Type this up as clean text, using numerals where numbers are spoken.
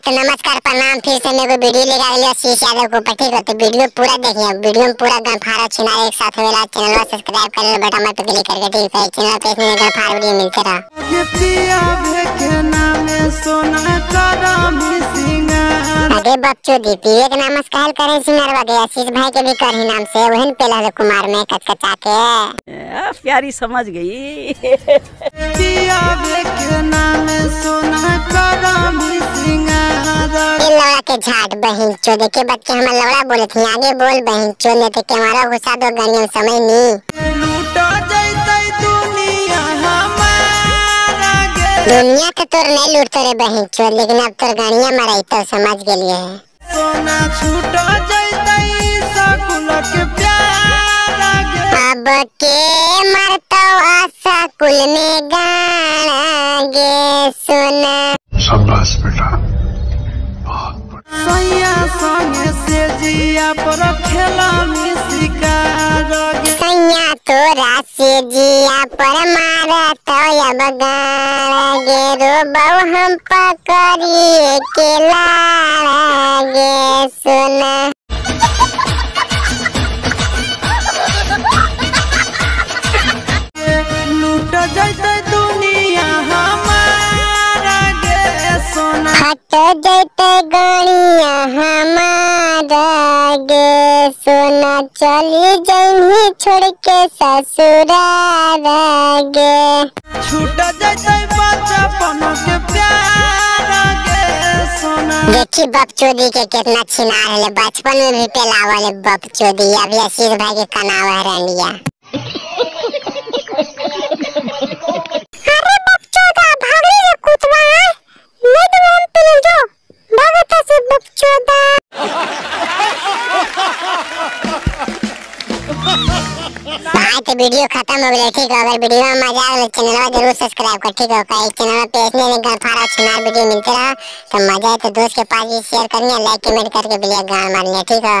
तो नमस्कार प्रणाम, फिर से मेरे को वीडियो लेकर आ लिया आशीष यादव के ऊपर, ठीक है। तो वीडियो पूरा देखिए, वीडियो में पूरा गनफारा छिना एक साथ मिला। चैनल को सब्सक्राइब कर लो बटन पर क्लिक करके, ठीक है। चैनल पे इसमें गनफारा वीडियो मिलते रहा। अरे बकचोदी पीवे के नाम से कहल करें सिंगर वगे, आशीष भाई के भी करही नाम से वहन पेला कुमार में कचकचा के। प्यारी समझ गई। लौड़ा के झाट बहिन चो देखे बच्चे हमार लौड़ा बोले थी आगे बोल बहिन चो ने तो हमारा गुस्सा दो गनियम समय नी। दुनिया तो तोर नहीं लूट तोरे बहिन चो, लेकिन अब तोर गनिया मराई तो समझ गेलिए है। सोना छूट जैतई सकुल के प्यार अब के मरतो आशा कुल में गाना गे सोना। शाबाश बेटा। सैया संगे से जिया पर खेला में शिकार सैया तोरा से जिया पर मारा तो अब गाना गे रोबौ हम पकड़िए के लाड़ गे सोना। लूट जैतै दुनिया हमारा गे सोना। हट जैतै गणिया हमारा गे सोना, चली जइही छोड़ के ससुराल गे। छूट जैतै बचपन के प्यार गे सोना। देखी बकचोदी के कितना छिना है, बचपन में भी पेलावल है बकचोदी, अभी आशीष भाई के कनावा रंडिया। अरे बकचोदा भागली रे कुतवा, नहीं तो हम पे जो भागता से बकचोदा। भाई तो वीडियो खत्म हो गई, ठीक है। अगर वीडियो में मजा आए तो चैनल को जरूर सब्सक्राइब कर, ठीक है। चैनल पे इसमें गनफारा छिनार वीडियो मिलते रहा तो मजा आए तो दोस्त के पास भी शेयर करनी है, लाइक कमेंट करके भी गाना मारनी है, ठीक है।